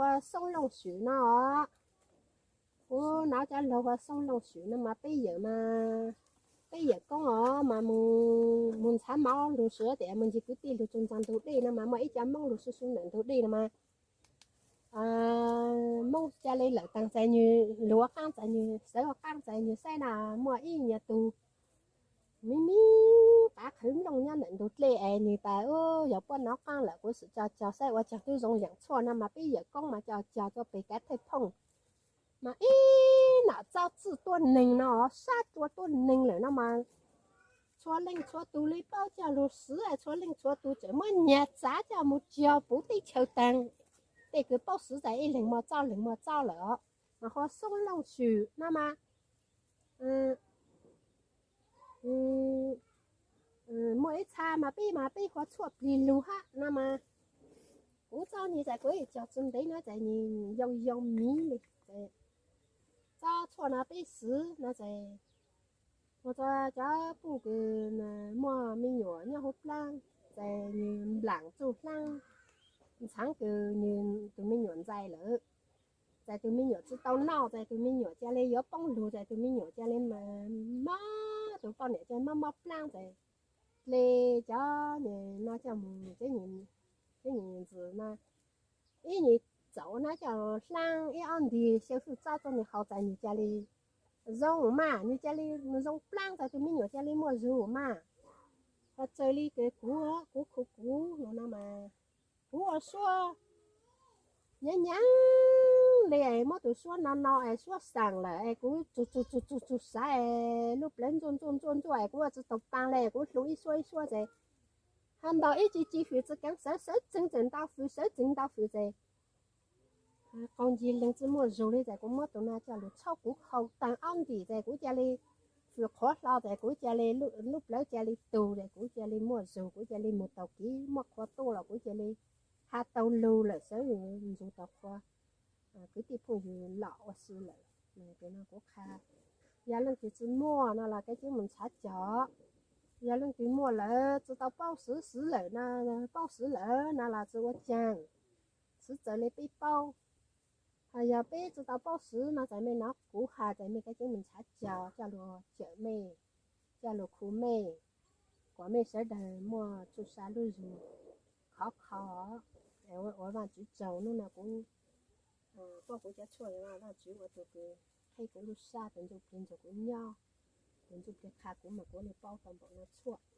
Ua xoob looj swm no os. Kuv nov cov laug ua xoob looj swm no mas peb yawm mas, peb yawm koob os mas mus mus ntxhab mov lug sua tias mus ncig kwv tij lug tsuag ntxag ntug dej no mas muaj ib co Moob lug sub sub ntawm ntug dej no mas Moob ca le lawm taag txais nwg, lug ua qaab txais nwg, xawv ua qaab txais nwg saib na, muaj ib nyuag tug miv miv qav qhwv nplooj nyob ntawm ntug dlej es nwg tas, Yog puab nov qaab lawm kuv sim tso cog saib ua caag tub zoo yaam tshuaj no mas peb yawm koob mas cog cog tuaj peg kav thawj phooj mas ib nom txob txwj tuab neeg no, sab rua tuab neeg lawm no mas txhua leej txhua tug le paub coj lug swv, txhua leej txhua tug tseem muab nyag txav coj mus cog puv teb chaws taag. Tej kws paub swv txais ib leeg muaj txob leeg muaj txob lawm os, mas hu ua xoob looj swm no mas muaj ib txha mas peb mas peb hu ua tshuaj plig lug hab no mas kuv txoj nwg txais kuv cog tsi ntev no txais nwg yoo yoo miv le. Txob tshuaj no peb swv no txais, ua rua cov puj kws muaj me nyuam nyob huv plaab txais nwg nplaam txuj hlaab ntxhaav kws nwg tug me nyuam ntxais lawm, txais tug me nyuam tsi tau noj, txais tug me nyuam ca le yuav poob lug, txais tug me nyuam ca le mob, tug poj niam ca le mob mob plaab txais le cov no coj mus, ib nyuag ntxwm no, ib nyuag txaus na coj hlaab ib ob ntig xyaw hwj txob tuaj nwg haus txais nwg ca le zoo mas, nwg ca le zoo plaab txais tug me nyuam ca le muaj zug mas. Ho txawm le kws kuv, kuv khu kuv no mas kuv ua suab nyaav nyaav le es muab tug suab no no es suab xaam lawm es kuv txug txug txug txug txug sav es lub plawv ntxuaj ntxuaj ntxuaj ntxuaj es kuv ua tsi tau paa le kuv hlu ib suab ib suab txais, ha ntaus ib ci ci fwm tsi kaav xawv xawv txeeg txais ntau fwm xawv txeeg ntau fwm txais qaug ncig leeg tsi muaj zug le txais kuv muab tug no coj lug txhawb kuv haus taag ob ntim txais kuv ca le fwm qhuav hlo txais kuv ca le lub plawv ca le tug txais kuv ca le muaj zug, kuv ca le moog taug kev muaj qhua tuaj los kuv ca le ha tau lug lawm, xawv ntxug tau qhua, kwv tij phooj ywg lom ua si lawm. Kuv qha, yog leej twg tsi muaj no los kav tsij moog nrhav cog, yog leej twg muaj lawm tsi tau paub swv, swv lawm no, paub swv lawm no los tsi ua caag, swv txawv le peb paub. Ho yog peb tsi tau paub swv no txais mej nov kuv has txais mej kav tsij moog nrhav cog coj lug cawm mej, coj lug khu mej, kuas mej sawv daws muaj txuj sa lub zug khov kho. Ua Vaajtswv tsaug nub no kuv, kuas kuv cov tshuaj Vaajtswv ua tug kws qheb kuv lub sab, tug ntsuj plig nrug kuv nyob, tug ntsuj plig qha kuv mas kuv le paub tau npaum no tshuaj.